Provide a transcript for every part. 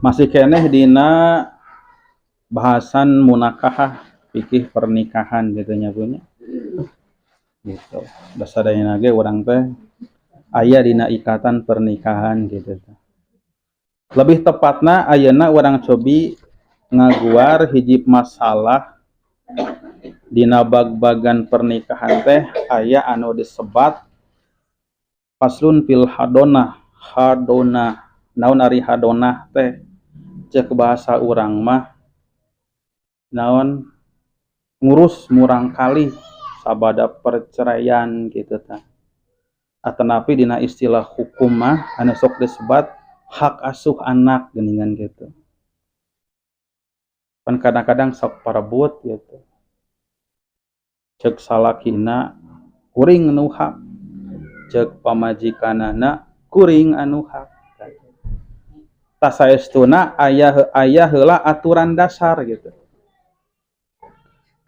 Masih keneh dina bahasan munakahah, fikih pernikahan gitu nya, Bu, nya. Gitu. Sadayana ge urang teh aya dina ikatan pernikahan gitu. Lebih tepatna, ayeuna urang cobi ngaguar hiji masalah dina bag-bagan pernikahan teh, aya anu disebat faslun fil hadonah. Hadonah naon ari hadonah teh? Cek bahasa urang mah naon, ngurus murangkalih sabada perceraian gitu tah. Atanapi dina istilah hukum mah anu sok disebat hak asuh anak geuningan gitu. Pan kadang-kadang sok parebut gitu. Cek salakina, kuring nu hak, cek pamajikanana, kuring anu hak. Tah, saestuna aya aya heula aturan dasar gitu.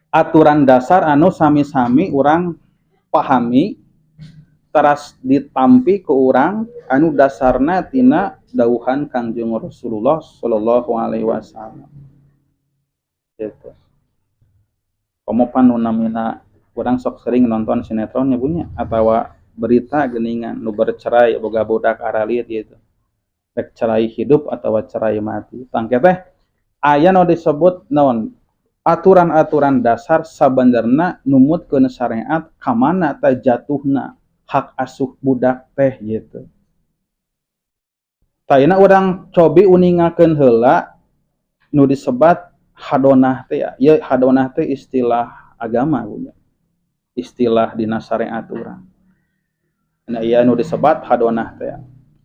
Aturan dasar anu sami-sami urang pahami, teras ditampi ke urang, anu dasarna tina dawuhan Kangjeng Rasulullah Shallallahu Alaihi Wasallam gitu. Komo pan nu namina urang sok sering nonton sinetron nya, Bu, nya, atawa berita geningan, nu bercerai boga budak aralit gitu, rek cerai hidup atau cerai mati. Tangke teh aya nu disebut naon, aturan-aturan dasar sabenerna numutkeun syariat, kamana teh jatuhna hak asuh budak teh gitu. Tah, urang cobi uningakeun heula nu disebat hadonah teh ya. Ya, hadonah teh istilah agama punya. Istilah dina syariat urang. Nah, iya, nu disebat hadonah teh.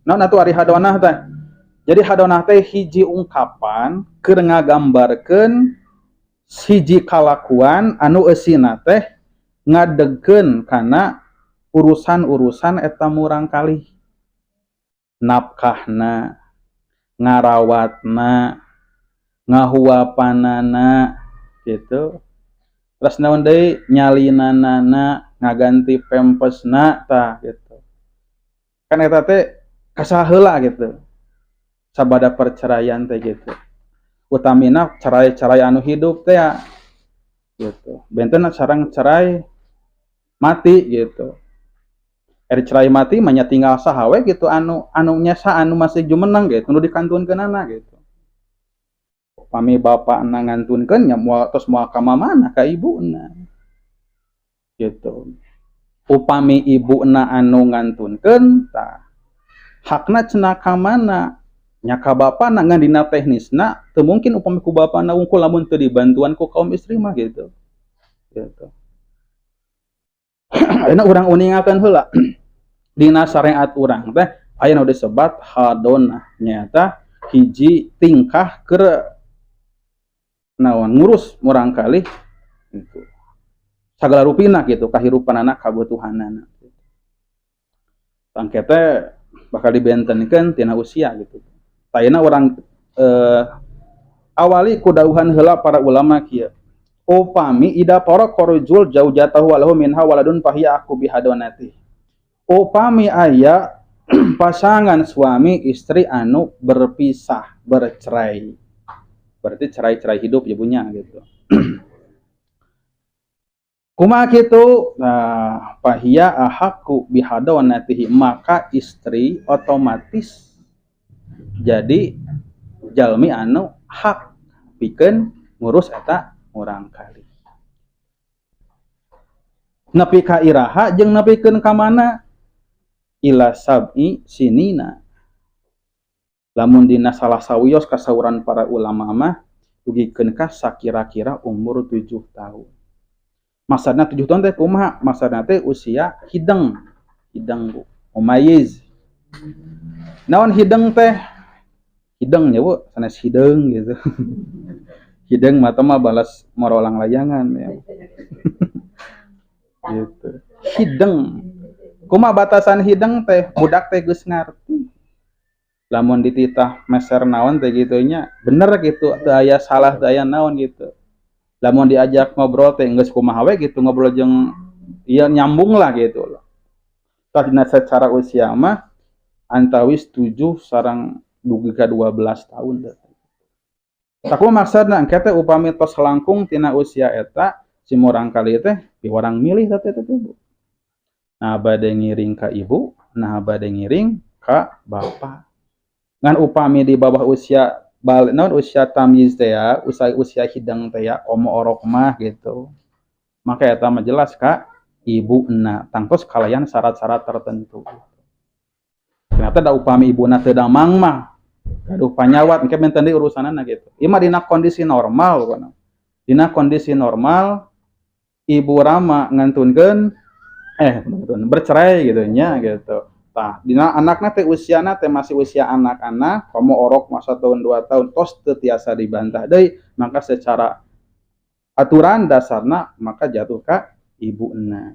Naon atuh ari hadonah teh? Jadi hadonah teh hiji ungkapan keur ngagambarkeun hiji kalakuan anu eusina teh ngadegkeun kana urusan-urusan eta murangkalih, nafkahna, ngarawatna, ngahuapanana gitu. Terus naon deui, nyalinanana, ngaganti pempesna tah gitu. Kan eta teh kasaha heula gitu sabada perceraian teh gitu. Utamina cerai-cerai anu hidup teh ya gitu. Benten sareng cerai mati gitu. Ari cerai mati mah nya tinggal saha we gitu, anu anu nyesa, anu masih jumeneng gitu, nu dikantunkeunana gitu. Upami bapakna ngantunkeun nya moal tos, moal ka mamana, ka ibuna gitu. Upami ibuna anu ngantunkeun, tah hakna cenah ka mana? Nya ka bapana, ngan dina teknisna teu mungkin upami ku bapana wungkul lamun teu dibantuan ku kaum istri mah gitu. Gitu. Ayeuna urang uningakeun heula dina syariat urang teh aya nu disebat hadonah, nyaeta hiji tingkah keur naon, ngurus murangkalih gitu. Sagala rupina gitu kahirupanana, kabutuhanana. Tangke teh bakal dibentenkeun tina usia gitu. Tah, urang awali ku dawuhan heula para ulama kieu. Upami idza faraqa rajul zaujatahu walahu minha waladun fahiya ahaqqu bihadonati. Upami aya pasangan suami istri anu berpisah, bercerai. Berarti cerai-cerai hidup ya punya gitu. Kumaha kitu? Nah, fahiya ahaqqu bihadonatihi, maka istri otomatis jadi jalmi anu hak pikeun ngurus eta murangkalih. Nepi ka iraha jeung nepikeun ka mana? Ila sab'i sinina. Lamun dina salah sawios kasauran para ulama mah dugikeun ka sakira-kira umur 7 tahun. Maksudna 7 tahun teh kumaha? Maksudna teh usia hideng. Hideng, Bu. Mumayyiz. Naon hideng teh? Hideng ya, Bu, sanes hideung gitu. Hideung mata mah balas morolang layangan ya. Gitu. Hideng. Kumaha batasan hideng teh? Budak teh geus ngarti. Lamun dititah meser naon teh gitu nya, bener gitu, teu aya salah, teu aya naon gitu. Lamun diajak ngobrol teh geus kumaha we gitu, ngobrol jeung ieu nyambung lah gitu. Tah, dina secara usia mah antawis 7 sareng Dugi ka 12 tahun teh. Tah, kumaha maksudna? Engke teh upami tos langkung tina usia eta, si murangkalih teh piwarang milih teh teh, Bu. Nah, bade ngiring ka ibu, nah bade ngiring ka bapa. Ngan upami di bawah usia balik naon, usia tamyiz teh ya, usia usia hidang teh ya, komo orok mah gitu. Maka eta mah jelas ka ibuna, tangtos kalayan syarat-syarat tertentu. Ternyata da upami ibuna teu damang mah gaduh panyawat, engke benten deui urusanana gitu. Ieu mah dina kondisi normal pokona. Dina kondisi normal ibu rama ngantunkeun, eh ngantun, bercerai gitu nya gitu. Tah, dina anakna teh usiana teh masih usia anak-anak, komo orok masa tahun 2 tahun tos teu tiasa dibantah deui, maka secara aturan dasarna maka jatuh ka ibuna.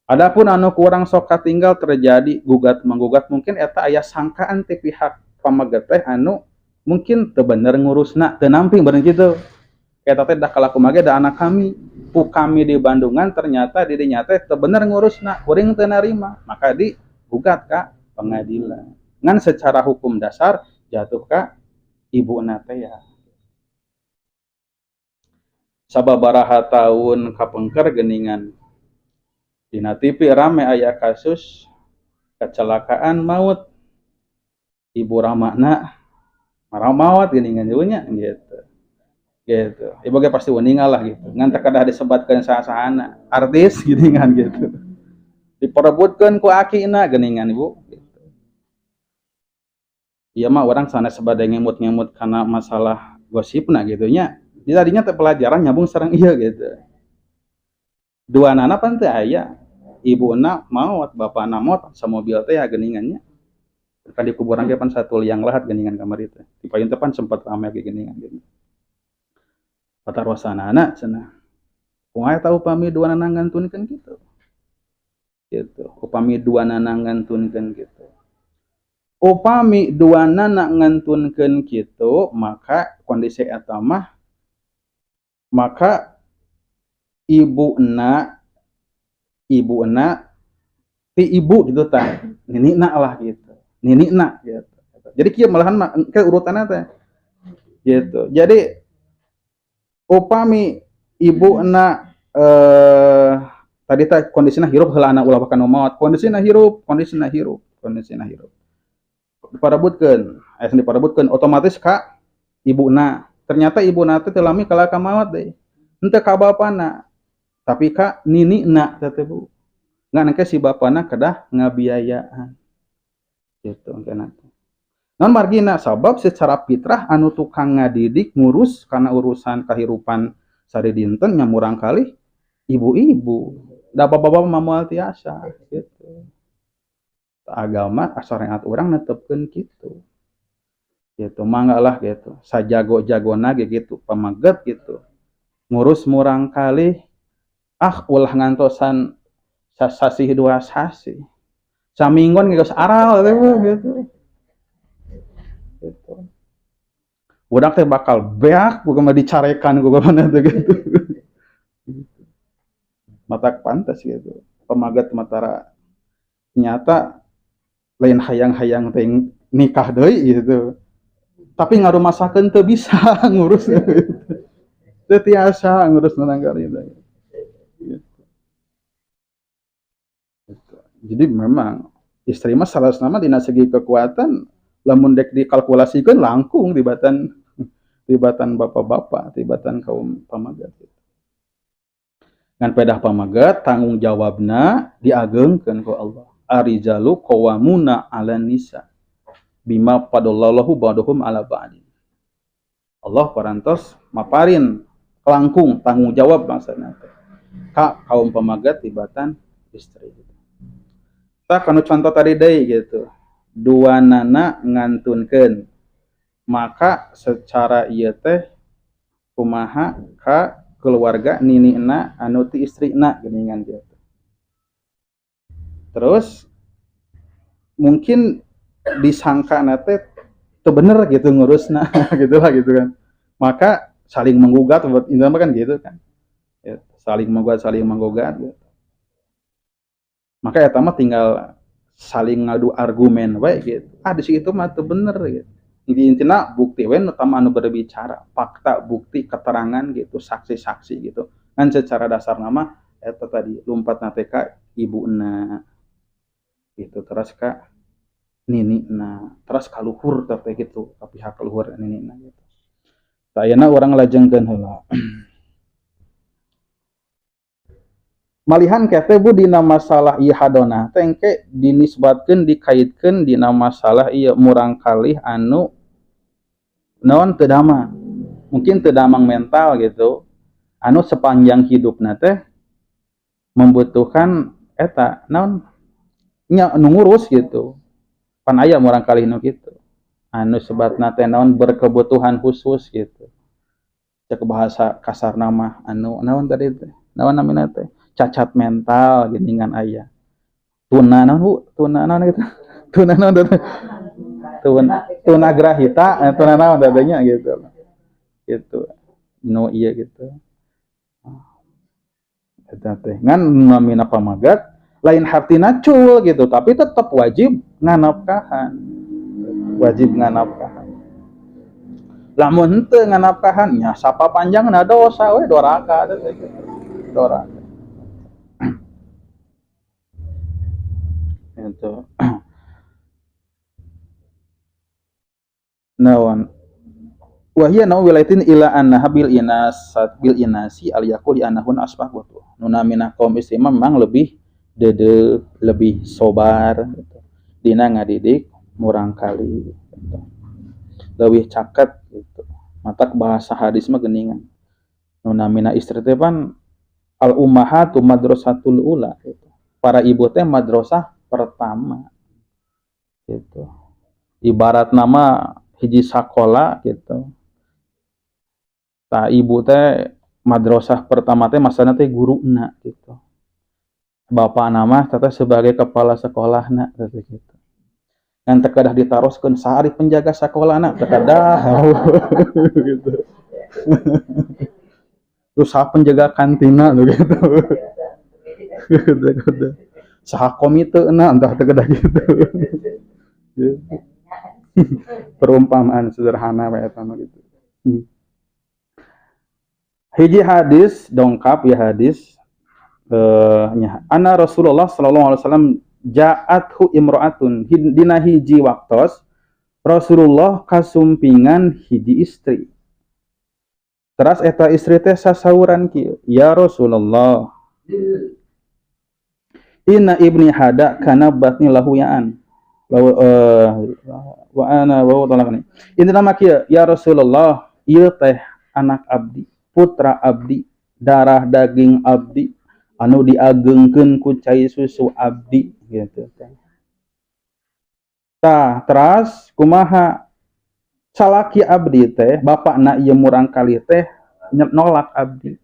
Adapun anu kurang sok katinggal terjadi gugat menggugat, mungkin eta aya sangkaan ti pihak pameget teh anu mungkin teu bener ngurusna, teu namping bener kitu. Eta teh da kalaku mage da anak kami, ku kami di Bandungan ternyata dirinya teh teu bener ngurusna, kuring teu narima, maka digugat ka pengadilan. Ngan secara hukum dasar jatuh ka ibuna teh ya. Sababaraha tahun kapengker geuningan dina TV rame aya kasus kecelakaan maut, ibu ramana maot geuningan nya gitu gitu. Ibu ge pasti uninga lah gitu, ngan teu kedah disebatkeun saha-sahana artis geuningan gitu, diperebutkeun ku akina geuningan, Ibu gitu. Ieu mah urang sanes bade ngemut-ngemut kana masalah gosipna gitu nya. Di tadinya teh pelajaran nyambung sareng ieu gitu. Duanana pan teu aya, ibuna maot, bapana maot, samobil teh ya geuningan nya. Kan di kuburan ge pan satu liang lahat geuningan kamari teh. Di payun teh pan sempat rame ge geuningan gitu. Patarosanana cenah. Kumaha eta upami duanana ngantunkeun kitu? Gitu. Upami duanana ngantunkeun kitu. Upami duanana ngantunkeun kitu, maka kondisi eta mah maka ibuna ibuna ti ibu gitu tah, ninina lah gitu. Ninina gitu. Jadi kieu malahan mah ke urutanna teh. Gitu. Jadi upami ibuna tadi teh kondisina hirup heula, anak ulah bakal maot, kondisina hirup, kondisina hirup, kondisina hirup. Diparebutkeun, aya diparebutkeun otomatis ka ibuna. Ternyata ibuna teh teu lami kalah ka maot deui. Henteu ka bapana, tapi ka ninina teh, Bu. Ngan engke si bapana kedah ngabiayaan. Gitu engkena teh. Naon margina? Sabab secara fitrah anu tukang ngadidik, ngurus kana urusan kahirupan sadidinten nya murangkalih ibu-ibu. Da bapak-bapak mah moal tiasa gitu. Agama syariat urang netepkeun kitu. Gitu, mangga lah gitu. Sajago-jagona ge gitu, pameget gitu. Ngurus murangkalih ah ulah ngantosan sasasih dua sasih. Saminggon geus aral teh gitu. Gitu. Budak teh bakal beak bukan mah dicarekan ku bapana teh gitu. Matak pantes gitu. Pamaget matara nyata lain hayang-hayang teh nikah deui gitu. Tapi ngarumasakeun teu bisa ngurus gitu. Teu tiasa ngurus murangkalih teh. Gitu. Gitu. Jadi memang istri mah salah mah dina segi kekuatan lamun dek dikalkulasikeun langkung tibatan tibatan bapak-bapak, tibatan kaum pamaget gitu. Ngan pedah pamaget tanggung jawabna diagengkeun ku Allah. Ar-rijalu qawwamuna 'alan nisa bima faddalallahu ba'dahum 'ala ba'din. Allah parantos maparin langkung tanggung jawab maksudna teh ka kaum pamaget tibatan istri gitu. Tah, kanu contoh tadi deui gitu. Duanana ngantunkeun, maka secara ieu teh kumaha ka keluarga ninina anu ti istrina geuningan gitu. Terus mungkin disangkana teh teu bener gitu ngurusna gitu lah gitu kan. Maka saling menggugat intinya kan gitu kan. Ya, saling menggugat gitu. Maka eta mah tinggal Saling ngadu argumen we gitu. Ah, di situ mah teu bener gitu. Intina bukti we nu utama anu berbicara, fakta, bukti, keterangan gitu, saksi-saksi gitu. Kan secara dasar nama eta tadi lompatna teh ka ibuna gitu, terus ka ninina, terus ka luhur teh gitu, ka pihak luhur ninina gitu. Tah ayeuna urang lajengkeun heula. Malihan kete Bu dina masalah ieu hadonah teh engke dinisbatkeun dikaitkeun dina masalah ieu murang kalih anu naon teu damang. Mungkin teu damang mental gitu. Anu sepanjang hidupna teh membutuhkan eta naon nya anu ngurus gitu. Pan aya murang kalih nu kitu. Anu sebatna teh naon berkebutuhan khusus gitu. Cek bahasa kasarna mah anu naon tadi teh? Naon namina teh? Cacat mental geuningan aya. Tuna naon Bu? Tuna naon gitu? Tuna naon teh? Tuna grahita, tuna naon teh nya gitu. Gitu. Nu ieu gitu. Eta teh ngan namina pamagat lain hartina cul gitu, tapi tetap wajib nganafkahan. Wajib nganafkahan. Lamun henteu nganafkahan nya sapa panjangna dosa we doraka teh gitu. Doraka. Itu. Naon wahia nau wilayatin ila annaha bil inasat bil inasi al yaqul anahun asbah wa nunamina kaum istri memang lebih dede, lebih sobar gitu. Dina ngadidik murang kali gitu. Lebih caket gitu. Matak bahasa hadis mah geuningan. Nunamina istri teh pan al ummahatu madrasatul ula gitu. Para ibu teh madrasah pertama gitu. Ibarat nama hiji sakola gitu. Tah ibu teh madrasah pertama teh masana teh guruna gitu. Bapak nama teh sebagai kepala sekolahna teh gitu. Ngan teu kedah ditaroskeun sahari penjaga sakolana teu kedah gitu. Terus saha penjaga kantina nu gitu. Gitu. Saha komitena entah teu kedah gitu. Gitu. Perumpamaan sederhana we eta mah gitu. Hiji hadis dongkap ya hadis nya anna Rasulullah sallallahu alaihi wasallam ja'athu imra'atun dina hiji waktos Rasulullah kasumpingan hiji istri. Teras eta istri teh sasauran kieu, ya Rasulullah inna ibni hada kana batni lahu ya'an wa ana wa talaqani. Intina mah kieu, ya Rasulullah ieu teh anak abdi, putra abdi, darah daging abdi, anu diagengkeun ku cai susu abdi gitu teh. Tah teras kumaha salaki abdi teh bapakna ieu murang kali teh nolak abdi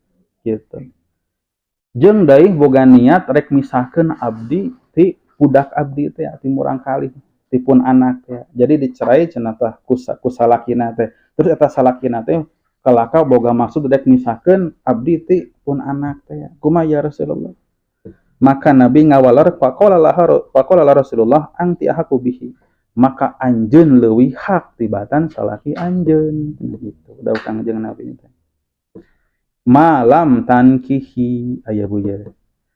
gitu. Jeung deui boga niat rek misahkeun abdi ti budak abdi teh ti murang kali ti pun anak teh. Jadi dicerai cenah tah ku salakina teh. Terus eta salakina teh kalaka boga maksud rek misahkeun abdi ti pun anak teh. Kumaha ya Rasulullah? Maka Nabi ngawaler faqala la Rasulullah anti ahaku bihi. Maka anjeun leuwih hak tibatan salaki anjeun gitu. Dawuh Kangjeng Nabi teh. Malam tankihi aya buya.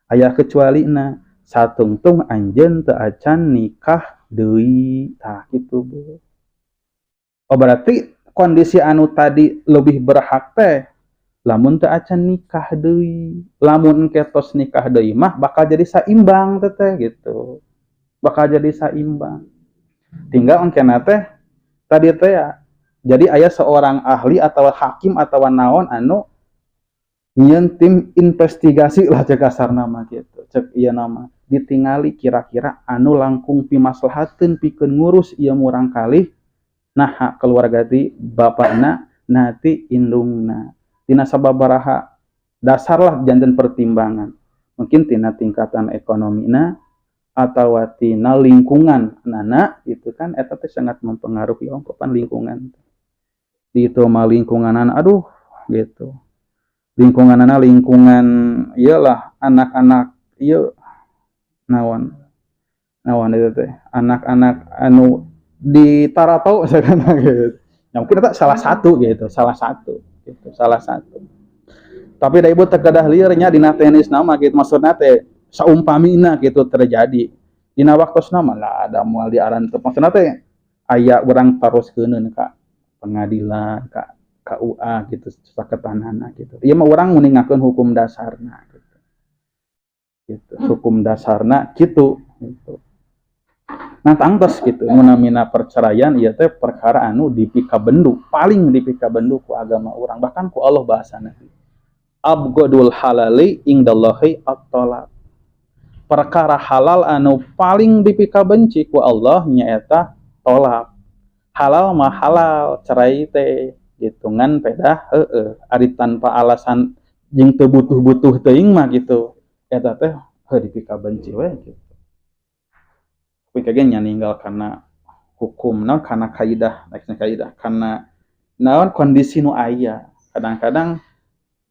Aya kecuali na satungtung anjeun teu acan nikah deui tah kitu Bu. Oh berarti kondisi anu tadi lebih berhak teh lamun teu acan nikah deui. Lamun engke tos nikah deui mah bakal jadi saimbang teh gitu. Bakal jadi saimbang. Tinggal engkena teh tadi teh ya. Jadi aya seorang ahli atau hakim atau naon anu nyieun tim investigasi lah cek kasarna mah gitu. Cek ieu nama ditingali kira-kira anu langkung pimaslahateun pikeun ngurus ieu murang kalih naha keluarga ti bapakna nati indungna. Tina sababaraha dasarlah janten pertimbangan. Mungkin tina tingkatan ekonomina atau tina lingkungan nana itu kan eta teh sangat mempengaruhi ongkopan lingkungan. Di itu mah lingkunganan aduh gitu. Lingkunganana lingkungan iyalah anak-anak ieu naon Naon itu teh anak-anak anu ditarato misalkan gitu. Ya, mungkin itu salah satu gitu, salah satu gitu, salah satu. Tapi da ibu teu kedah lieur nya dina teknis nama gitu, maksudna teh saumpamina gitu terjadi. Dina waktosna mah lah ada moal diarantep. Maksudna teh aya urang taroskeun ka pengadilan, ka KUA gitu, saketanana gitu. Ieu mah urang nguningakeun hukum dasarna gitu. Gitu, hukum dasarna kitu gitu. Nah, tangtos gitu, nu namina perceraian ieu teh perkara anu dipikabendu, paling dipikabendu ku agama urang, bahkan ku Allah bahasana. Abghadul halali indallahi at-talaq. Perkara halal anu paling dipikabenci ku Allah nyaeta tolak. Halal mah halal, cerai teh gitu, ngan pedah heueuh ari tanpa alasan jeung teu butuh-butuh teuing mah gitu. Eta teh heuh dipikabenci we gitu. Tapi kagak ninggal karena hukum naon, karena kaidah, lain kaidah, karena naon, kondisi nu aya. Kadang-kadang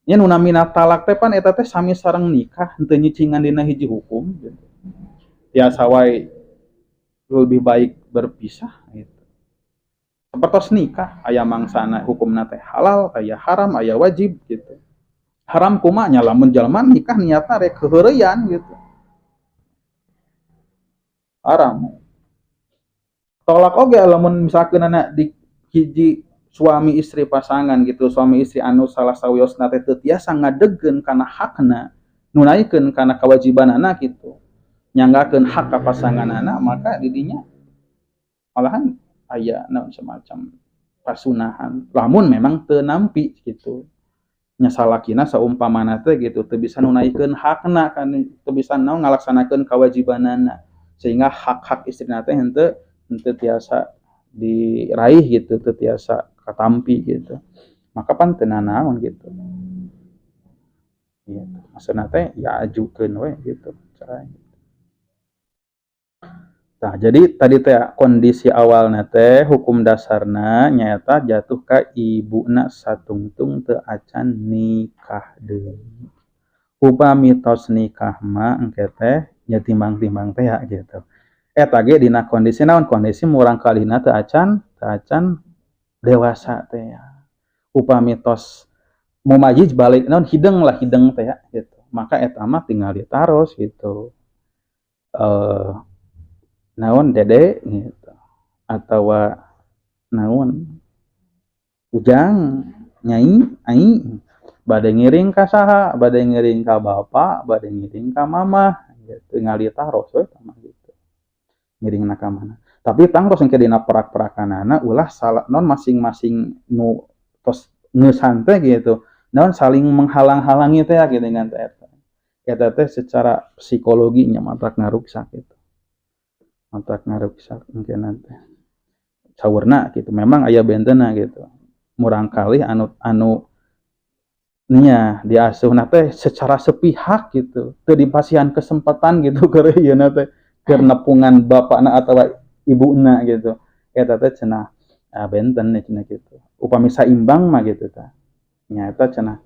nya nu namina talak teh pan eta teh sami sareng nikah, henteu nyicingan dina hiji hukum gitu. Tiasa wae lebih baik berpisah gitu. Sapertos nikah aya mangsana hukumna teh halal, aya haram, aya wajib gitu. Haram kumaha nya, lamun jalma nikah niatna rek heureyan gitu. Haram. Tolak oge lamun misalkeun anak di hiji suami istri pasangan gitu, suami istri anu salah sawiosna teh teu tiasa ngadegkeun kana hakna, nunaikeun kana kewajibanana gitu, nyanggakeun hak ka pasanganana, maka didinya malahan aya naon semacam pasunahan. Lamun memang teu nampi gitu. Nya salakina saumpamana teh gitu teu bisa nunaikeun hakna kan, teu bisa naon ngalaksanakeun kewajibanana, sehingga hak-hak istrina teh henteu tiasa diraih gitu, teu tiasa katampi gitu, maka pan teu nanaon gitu. Gitu. Maksudna teh ya ajukeun we gitu cerai. Nah, jadi tadi teh kondisi awalna teh hukum dasarna nyaeta jatuh ka ibuna satungtung teu acan nikah deui. Upami tos nikah mah engke teh nya timbang-timbang teh ya gitu. Eta ge dina kondisi naon, kondisi murangkalihna teu acan dewasa teh ya. Upami tos mumayyiz balik naon, hideng lah, hideng teh ya gitu. Maka eta mah tinggal ditaros gitu. Naon, dede gitu atawa naon, ujang, nyai, ai, bade ngiring ka saha, bade ngiring ka bapa, bade ngiring ka mamah gitu, tinggal ditaros we mah gitu. Ngiringna ka mana. Tapi tangtos engke dina perak-perakanana ulah salah non masing-masing nu tos ngeusan teh gitu. Naon, saling menghalang-halangi teh gitu ngan teh eta. Eta teh secara psikologinya matak ngaruksak gitu. Matak ngaruksak engke teh. Saurna gitu, memang aya bentena gitu. Murangkalih anu anu nya diasuhna teh secara sepihak gitu, teu dipasihan kesempatan gitu keur ieuna teh, keur nepungan bapakna atawa ibuna gitu. Eta teh cenah benten cenah gitu. Upami saimbang mah gitu tah. Nya eta cenah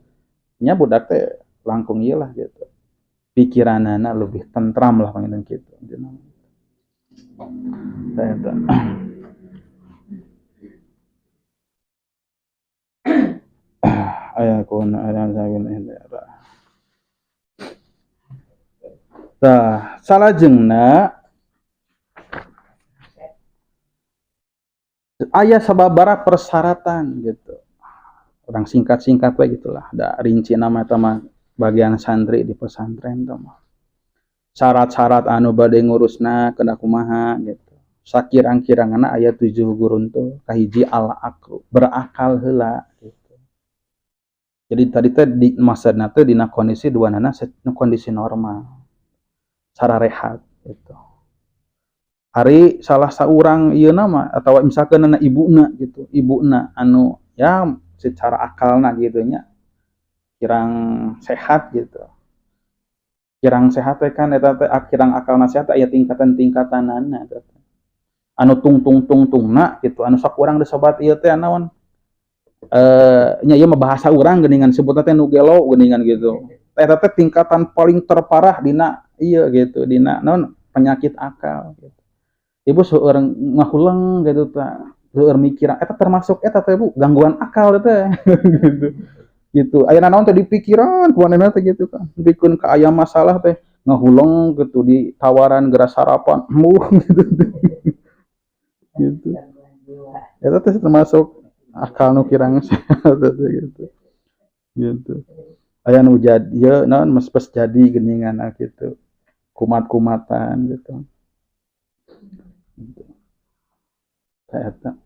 nya budak teh langkung ieu lah gitu. Pikiranana lebih tentram lah panginten kitu. Tah eta. Aya kuna aya sawin. Tah, salajengna aya sababaraha persyaratan gitu. Urang singkat-singkat we gitulah, da rinci nama eta mah bagian santri di pesantren teh mah. Syarat-syarat anu bade ngurusna kedah kumaha gitu. Sakirang-kiranganna aya 7 guruntul. Kahiji al-aqlu, berakal heula gitu. Jadi tadi teh di maksudna teh dina kondisi duanana kondisi normal, sararehat gitu. Ari salah saurang ieu mah atawa misalkeun na ibuna gitu, ibuna anu ya secara akalna gitu nya kirang sehat gitu. Kirang sehat teh kan eta teh kirang akalna sehat aya tingkatan-tingkatanana eta teh. Anu tungtung-tungtungna gitu, anu sok urang disobat ieu teh naon? Nya ieu mah bahasa urang geuningan sebutna teh nu gelo geuningan gitu. Eta teh tingkatan paling terparah dina ieu gitu, dina naon? Penyakit akal gitu. Ibu seueur ngahuleng gitu tah, seueur mikiran eta termasuk eta teh, Bu, gangguan akal teh gitu. Gitu. Aya naon teh dipikiran ku manehna teh gitu kan. Nepikeun ka aya masalah teh ngahuleng gitu, ditawaran geura sarapan embung gitu. Gitu. Eta teh termasuk akal nu kirang sehat teh gitu. Gitu. Aya nu jadi ieu naon mespes jadi geuningan gitu. Kumat-kumatan gitu. Gitu. Eta.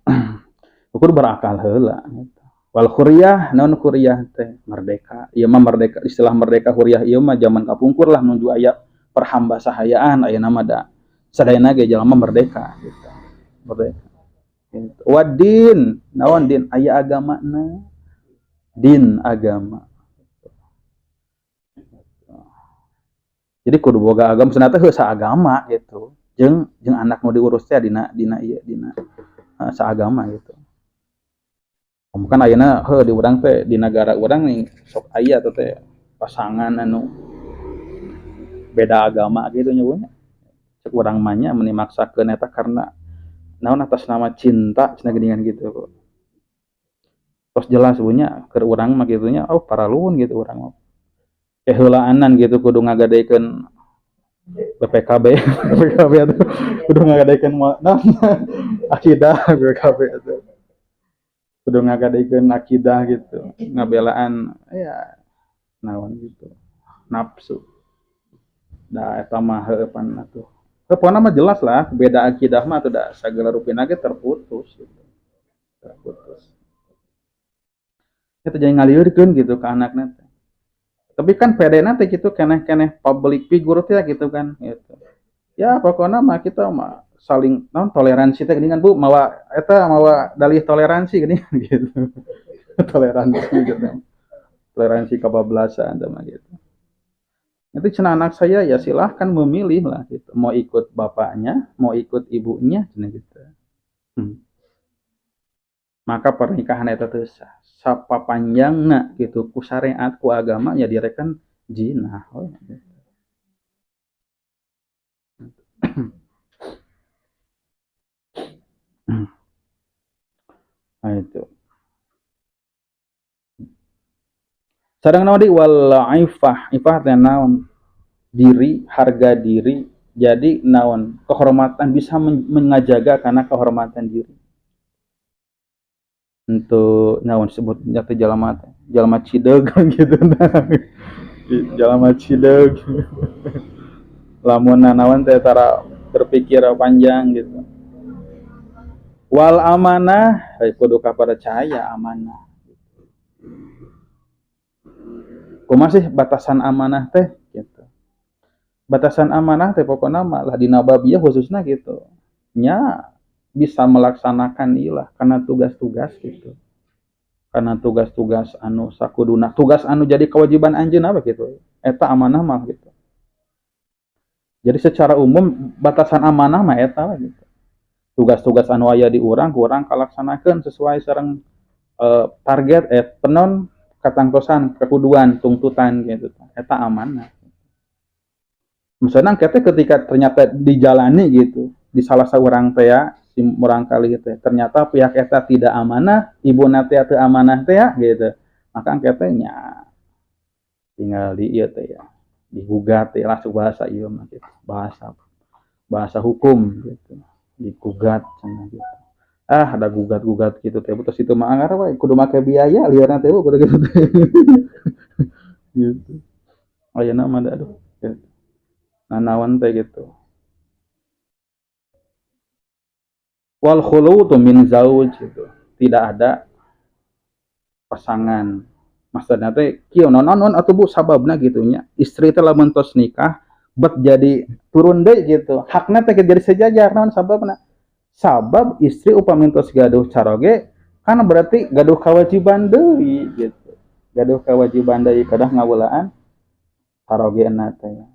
Ukur berakal heula gitu. Wal hurriyah, naon hurriyah teh? Merdeka. Ieu mah merdeka, istilah merdeka hurriyah ieu mah zaman kapungkur lah, nuju aya perhambasahayaan. Ayeuna mah da sadayana ge jalma merdeka gitu. Merdeka. Gitu. Wadin, naon din? Aya agamana. Din agama. Jadi kudu boga agama, cenah teh heuh saagama gitu. Jeung jeung anak nu diurus teh dina dina ieu dina saagama gitu. Kan ayeuna heuh di urang teh, di nagara urang nih sok aya teh teh pasangan anu beda agama gitu nya, Bu, nya. Cek urang mah nya meuni maksakeun eta karena naon, atas nama cinta cenah geuningan gitu, Bu. Tos jelas, Bu, nya, keur urang mah kitu nya, oh paraluhun gitu urang mah. Keheulaanan gitu kudu ngagadekeun BPKB, BPKB atuh kudu ngagadekeun naon, akidah BPKB atuh. Kudu ngagadekeun akidah gitu, ngabelaan ya naon gitu, nafsu. Da eta mah heueuh pan atuh. Heuh, pokona mah jelas lah, beda akidah mah atuh da sagala rupina ge terputus gitu. Terputus. Eta jadi ngalieurkeun gitu ke anakna teh. Tapi kan pedena teh gitu keneh-keneh public figure teh gitu kan gitu. Ya pokoknya mah kita mah saling naon, toleransi teh geuningan, Bu, mawa eta mawa dalih toleransi geuningan gitu. Toleransi gitu. Toleransi kebablasan teh mah gitu. Itu cenah anak saya ya silahkan memilih lah gitu. Mau ikut bapaknya, mau ikut ibunya cenah gitu. Maka pernikahan eta teu sah. Sapapanjangna gitu ku syariat, ku agama ya direken zina we gitu. Nah itu. Sareng naon deui, wal ifah, ifah teh naon? Diri, harga diri. Jadi naon? Kehormatan, bisa mengajaga karena kehormatan diri. Untuk naon sebutnya teh jalma teh, jalma cideug gitu nah. Jalma cideug. Lamun naon teh tara berpikir panjang gitu. Wal amanah, kudu kapercaya amanah. Kumaha sih batasan amanah teh gitu. Batasan amanah teh pokokna mah lah dina bab ieu khususna gitu. Nya bisa melaksanakan ieu lah karena tugas-tugas gitu. Karena tugas-tugas anu sakuduna, tugas anu jadi kewajiban anjeunna apa gitu. Eta amanah mah gitu. Jadi secara umum batasan amanah mah eta lah gitu. Tugas-tugas anu aya di urang, ku urang kalaksanakeun sesuai sareng target penon katangtosan kekuduan tuntutan gitu. Eta amanah. Misalnya kita ketika ternyata dijalani gitu di salah seorang teh ya, si murangkali gitu ya, ternyata pihak eta tidak amanah, ibu teh teu amanah teh ya gitu, maka engke nya tinggal di ieu teh ya, digugat ya langsung, bahasa ieu mah gitu, bahasa bahasa hukum gitu, digugat cenah gitu. Ah, ada gugat-gugat gitu teh, terus itu mah anggar we kudu make biaya liarna teh, Bu, kudu gitu teh gitu. Ayeuna mah aduh gitu. Nanaon teh gitu. Wal khulutu min zauj gitu. Tidak ada pasangan. Maksudnya teh kieu, naon atuh, Bu, sababna gitu nya. Istri teh lamun tos nikah bet jadi turun deui gitu. Hakna teh jadi sejajar, naon sababna? Sabab istri upami tos gaduh caroge kan berarti gaduh kewajiban deui gitu. Gaduh kewajiban deui kedah ngawulaan carogena teh.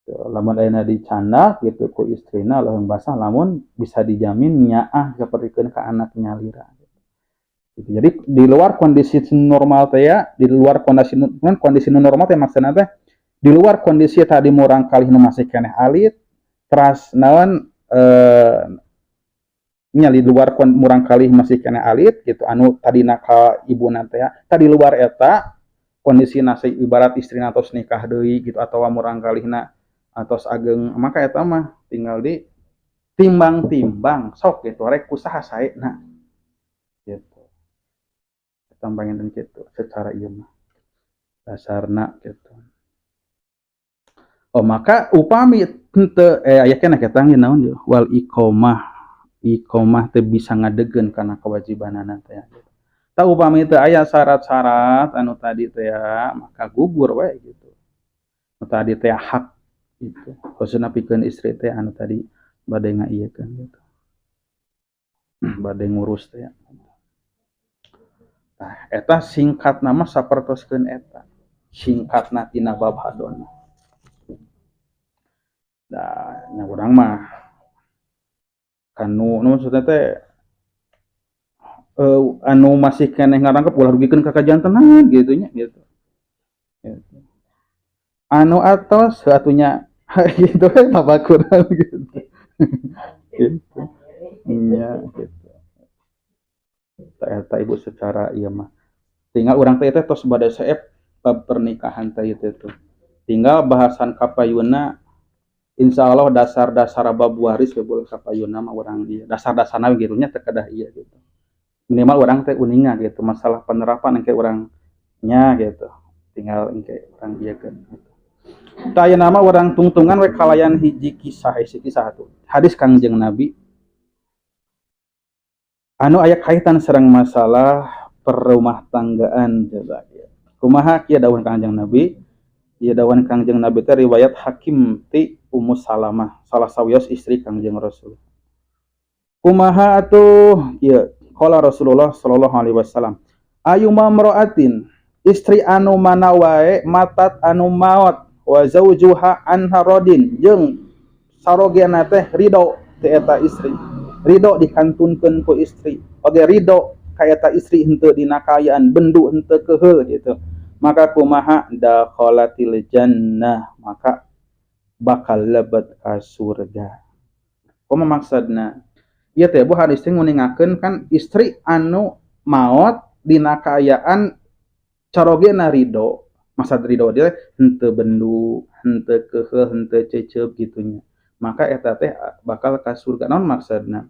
Lamun ayeuna dicandak gitu ku istrina leuheung basah, lamun bisa dijamin nyaah sapertikeun ka anak nyalira gitu. Jadi di luar kondisi normal teh ya, di luar kondisi kondisi normal teh maksudna teh di Di luar kondisi tadi murangkalih nu masih keneh alit, teras naon nya di luar murangkalih masih keneh alit gitu, anu tadina ka ibuna teh ya. Tadi luar eta kondisi nasi ibarat istrina tos nikah deui gitu atawa murangkalihna atos ageng, maka eta mah tinggal di timbang-timbang sok gitu, rek kusaha saena gitu. Eta panginten kitu secara ieu mah dasarna gitu. Oh, maka upami henteu aya keneh kita naon ieu wal iqamah, iqamah teh bisa ngadegeun kana kewajibanana teh. Tah, upami teu aya syarat-syarat anu tadi teh ya, maka gugur we gitu. Nu tadi teh hak gitu, khususna pikeun istri teh anu tadi bade ngaieukeun gitu. Bade ngurus teh ya. Tah, eta singkatna mah sapertoskeun eta. Singkatna tina bab hadonah. Da nya urang mah kanu nu maksudna teh anu masih keneh ngarangkep ulah rugikeun ka kajantenan gitu nya gitu. Gitu. Anu atos atuh nya gitu we tafakuran gitu. Gitu. Nya gitu. Tah, eta Ibu secara ieu mah. Tinggal urang teh tos bade seep bab pernikahan teh ieu teh tuh. Tinggal bahasan kapayunna, insyaallah dasar-dasar bab waris we boleh kapayunna mah urang ieu. Dasar-dasarna gitu nya, teu kedah ieu gitu. Minimal urang teh uninga gitu, masalah penerapan engke urang nya gitu. Tinggal engke urang ieukeun gitu. Tah, ayeuna mah urang tungtungan we kalayan hiji kisah, hiji kisah tuh. Hadis Kangjeng Nabi anu aya kaitan sareng masalah perumah tanggaan coba ieu. Kumaha kieu dawuh Kangjeng Nabi? Ieu dawuhan Kangjeng Nabi teh riwayat Hakim ti Ummu Salamah, salah sawios istri Kangjeng Rasul. Kumaha atuh ieu? Qala Rasulullah sallallahu alaihi wasallam, ayyuma imra'atin, istri anu mana wae, matat anu maot, wa zaujuha anha radin, jeung sarogena teh ridho ti eta istri, ridho dikantunkeun ku istri oge, ridho ka eta istri, henteu dina kaayaan bendu, henteu keheul gitu, maka kumaha? Dakhalatil jannah, maka bakal lebet ka surga. Kumaha maksudna ieu teh, Bu? Hadis teh nguningakeun kan istri anu maot dina kaayaan carogena ridho, maksud ridho dia henteu bendu, henteu keheul, henteu cecep gitu nya, maka eta teh bakal ka surga. Naon maksudna?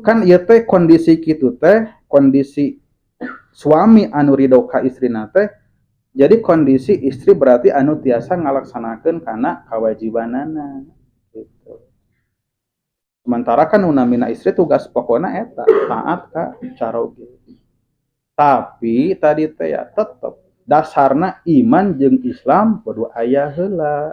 Kan ieu teh kondisi kitu teh kondisi suami anu ridho ka istrina teh, jadi kondisi istri berarti anu tiasa ngalaksanakeun kana kewajibanana gitu. Sementara kan nu namina istri tugas pokokna eta taat ka caroge, tapi tadi teh ya tetep dasarna iman jeung Islam kudu aya heula,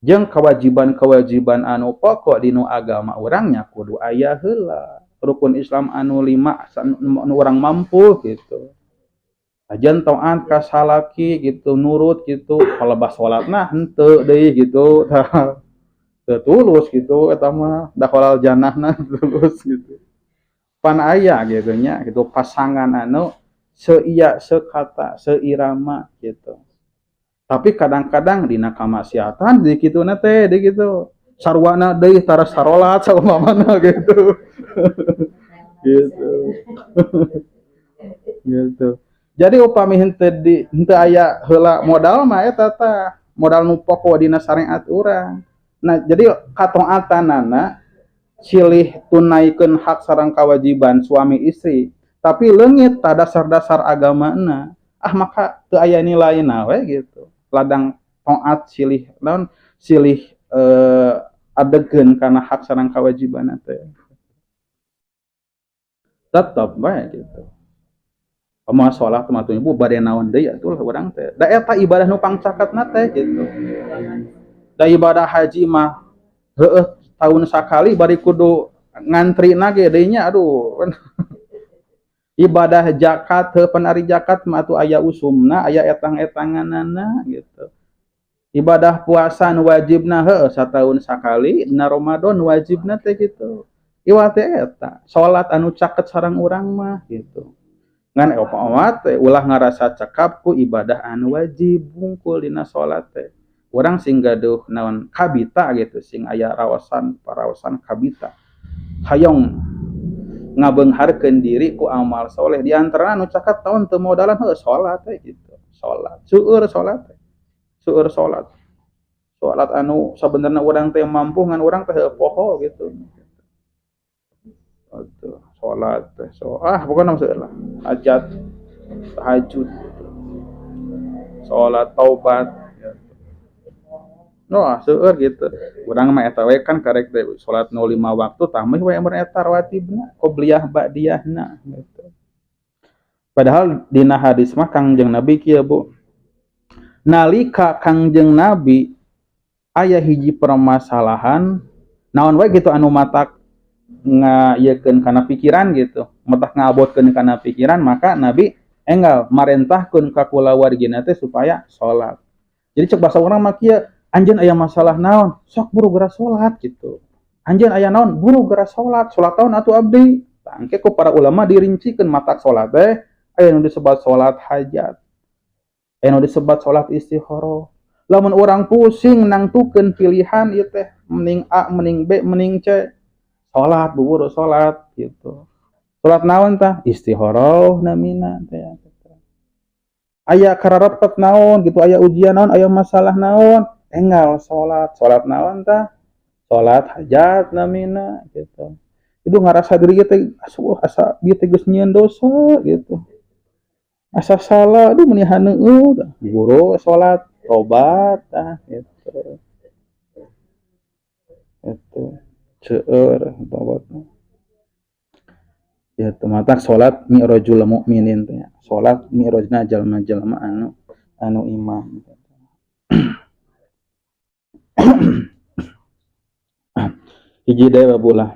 jeung kewajiban-kewajiban anu pokok dinu agama urangnya kudu aya heula, rukun Islam anu lima anu urang mampu gitu. Ajan taat ka salaki gitu, nurut gitu, kalau bah salatna henteu deui gitu, tah teu tulus gitu eta mah, dakhalal jannahna tulus gitu. Pan aya gitu nya gitu pasangan anu seia, sekata, seirama gitu. Tapi kadang-kadang dina kamaksiatan di kituna teh di gitu. Sarwana deui tara sarolat saumpamana gitu. Gitu. Gitu. Jadi upami henteu di henteu aya heula modal mah eta tah, modal nu pokok dina syariat urang. Nah, jadi kataatanana silih tunaikeun hak sareng kewajiban suami istri, tapi leungit tah dasar-dasar agamana, ah maka teu aya nilaina we gitu. Ladang taat silih naon silih adegeun kana hak sareng kewajibanna teh. Tetep we gitu. Kumaha salat mah atuh Ibu, bade naon deui atuh urang teh. Da eta ibadah nu pangcaketna teh gitu. Da ibadah haji mah heueuh tahun sakali, bari kudu ngantri na ge deui nya, aduh. Ibadah zakat heuh pan ari zakat mah atuh aya usumna, aya etang-etanganana gitu. Ibadah puasa nu wajibna heueuh sataun sakali dina Ramadan wajibna teh gitu. Iwal teh eta, salat anu caket sareng urang mah gitu. Ngan opat teh ulah ngarasa cekap ku ibadah anu wajib bungkul dina salat teh. Urang sing gaduh naon kabita gitu, sing aya rawasan parawasan kabita. Hayong ngabeungharkeun diri ku amal soleh di antara anu cakap tahun teu modalan heuh salat teh gitu. Salat, seueur salat teh. Seueur salat. Salat anu sabenerna urang teh mampu ngan urang teh heuh poho gitu. Atuh salat teh so ah pokona seueur lah. Hajat, tahajud, salat taubat. No, seueur gitu. Urang mah eta we kan karek teh salat nu 5 waktu tambah we mun eta rawatibna, qobliyah ba'diyahna gitu. Padahal dina hadis mah Kangjeng Nabi kieu Bu. Nalika Kangjeng Nabi aya hiji permasalahan naon we gitu anu matak ngayekeun kana pikiran gitu, matak ngabotkeun kana pikiran, maka Nabi enggal marentahkeun ka kulawargina teh supaya salat. Jadi cek bahasa urang mah kieu, anjeun aya masalah naon, sok buru geura salat gitu. Anjeun aya naon, buru geura salat, salat naon atuh abdi. Tangke ku para ulama dirincikeun matak salat teh aya nu disebat salat hajat, aya nu disebat salat istikharah. Lamun urang pusing nangtukeun pilihan ieu teh mending A, mending B, mending C, salat buburu salat gitu. Salat naon tah? Istikharah namina teh. Aya kararepet naon gitu, aya ujian naon, aya masalah naon, enggal salat. Salat naon tah? Salat hajat namina gitu. Itu ngarasa diri teh asuh asa bieu teh geus nyieun dosa gitu. Asa salah, aduh meuni haneueuh, buru salat tobat tah gitu. Itu seueur tobat. Ya matak salat mi'rajul mukminin teh. Salat mi'rajna jalma-jalma anu iman. Hiji deui babulah.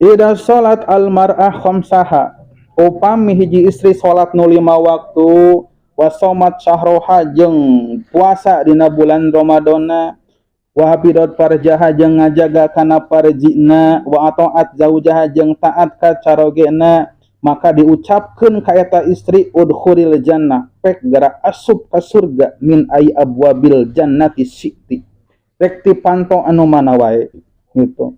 Ida salat al mar'ah khamsaha. Upami hiji istri salat nu 5 waktu, wasomat syahroha jeung puasa dina bulan Ramadana, wa hafidhat farjaha jeung ngajaga kana farjina, wa ataat zaujaha jeung taat ka carogena, maka diucapkeun ka eta istri udkhulil jannah, pek gara asup ka surga min ay abwabil jannati syi'ti. Rek ti panto anu mana wae gitu.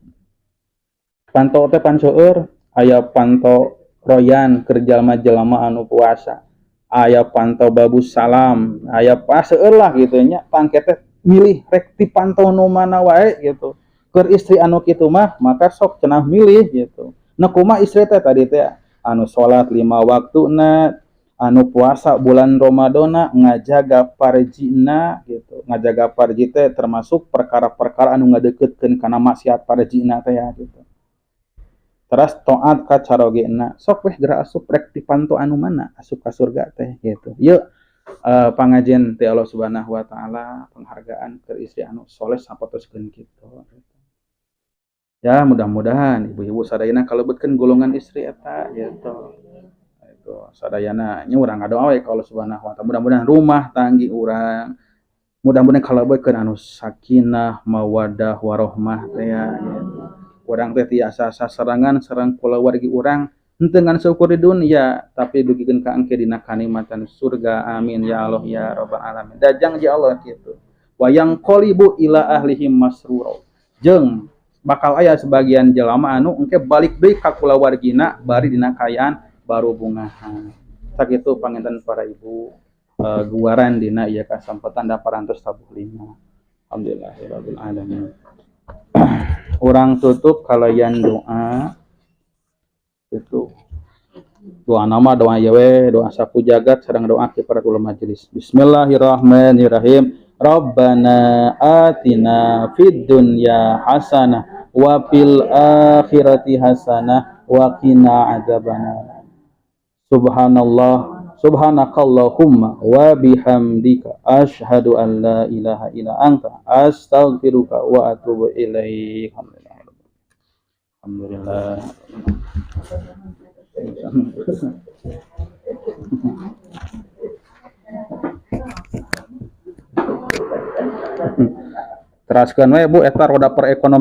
Panto teh pan seueur, aya panto royan keur jalma-jalma anu puasa, aya panto babus salam, aya seueur lah gitu nya. Pangke teh milih rek ti panto nu mana wae gitu. Keur istri anu kitu mah maka sok cenah milih gitu. Nah kumaha istri teh tadi teh anu salat 5 waktuna, anu puasa bulan Ramadana, ngajaga parjina gitu. Ngajaga parji teh termasuk perkara-perkara anu ngadeukeutkeun kana maksiat parjina teh ya gitu. Teras taat ka carogena, sok weh geura asup rek ti panto anu mana asup ka surga teh gitu. Yeuh pangajen teh Allah Subhanahu wa taala penghargaan keur istri anu soleh sapatoskeun kitu. Ya mudah-mudahan ibu-ibu sadayana kalebetkeun golongan istri eta gitu. Itu sadayana nya urang ngadoa we ka Allah Subhanahu wa taala, mudah-mudahan rumah tanggi urang mudah-mudahan kalebetkeun anu sakinah, mawaddah, warohmah teh ya gitu. Urang teh tiasa sasarangan sareng kulawargi urang henteu ngan saukur di dunia tapi dugikeun ka engke dina kanikmatan surga. Amin ya Allah ya rabbal alamin. Dajang ji Allah kitu. Wa yanqalibu ila ahlihim masrura. Jeung bakal aya sebagian jelema anu engke balik deui ka kulawargina bari dina kaayaan baru bungahan. Sakitu panginten para ibu guaran dina ieu kasampatan da parantos tabuh 5. Alhamdulillahirabbil alamin. Urang tutup kalayan doa. Itu doa nama doa yewe doa sapu jagat sareng doa kifaratul majelis. Bismillahirrahmanirrahim. Rabbana atina fid dunya hasanah wa fil akhirati hasanah wa qina adzabannar. Subhanallah, subhanakallahumma wa bihamdika asyhadu an la ilaha illa anta astaghfiruka wa atubu ilaik. Alhamdulillah. Teraskeun we Bu eta roda perekonomian.